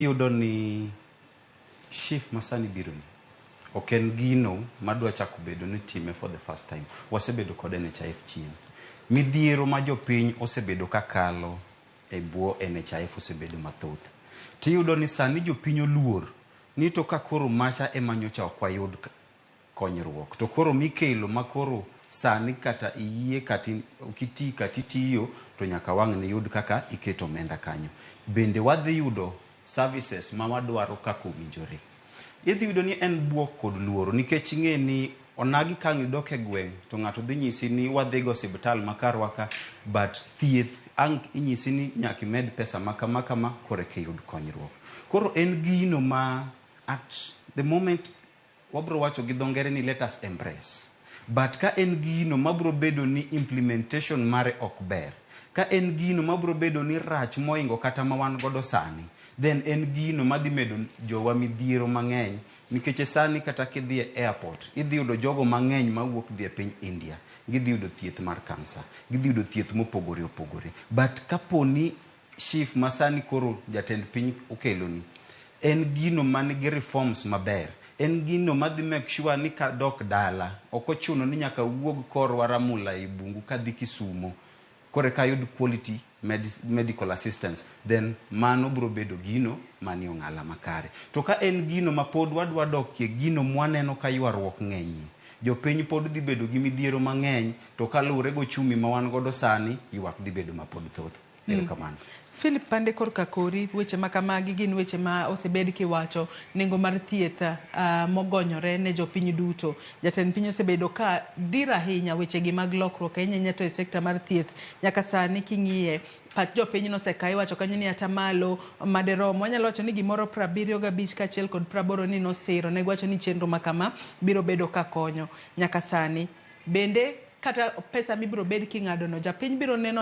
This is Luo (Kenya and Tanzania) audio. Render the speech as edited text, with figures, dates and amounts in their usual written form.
Iyudo ni SHIF masani biro ni ok en gino madwa chako bedo ni time for the first time. Wasebedo kod NHIF chien. Midhiero ma jopiny osebedo kakalo e bwo NHIF osebedo mathoth. Tiyudo ni sani jopiny oluor ni to ka koro macha ema nyocha ok wayud konyruok to koro mikelo makoro sani kata iyie kata ok iti kata itiyo to nyaka wang' niyud kaka iketo omenda kanyo. Bende wadhi yudo services ma wadwaro kaka owinjore. Idhi yudo ni en buok kod luoro nikech ing'e ni onagi ka ang' idok e gweng' to ng'ato dhi nyisi ni wadhi go osiptal ma karwa ka but thieth ang' inyisi ni nyaka imed pesa ma kama kama koro eka iyud konyruok. Koro en gino ma at the moment wabro wacho gi dho ngere ni let us embrace. But ka en gino mabro bedo ni implementation mare ok ber, ka en gino mabro bedo ni rach moingo kata ma wan godo sani, then en gino madhi medo jowa midhiero mang'eny nikech sani kata kidhi e airport, idhi yudo jogo mang'eny mawuok dhi e piny India, gidhi yudo thieth mar kansa, gidhi yudo thieth mopogore opogore. But kaponi SHIF ma sani koro jatend piny okeloni, en gino man gi reforms maber, en gino madhi make sure ni kadok dala, ok ochuno ni nyaka wuog korwa Ramula e bungu kadhi Kisumo, koro eka ayud quality medical assistance, then mano bro bedo gino manie ong'ala makare. To ka en gino ma pod wadwa dokie gino mwaneno ka ywaruok ng'enyie, jopiny pod dhi bedo gi midhiero mang'eny, to kaluwore gochumi ma wan godo sani, ywak dhi bedo mapod thoth. Erokamano. Philip Pande korka kori weche ma kamagi gin weche ma osebed kiwacho nengo mar thieth mogonyore ne jopiny duto. Jatend piny osebedo ka dhir ahinya weche gi mag lokruok ahinya ahinya to e sekta mar thieth. Nyaka sani king'iye pach jopiny noseka iwacho kanyo ni atamalo maderom wanyalo wacho ni gimoro 75 kaachiel kod 80 ni nosiro ne giwacho ni chenro ma kama biro bedo ka konyo nyaka sani. Bende kata pesa mibiro bed king'ado no japiny biro neno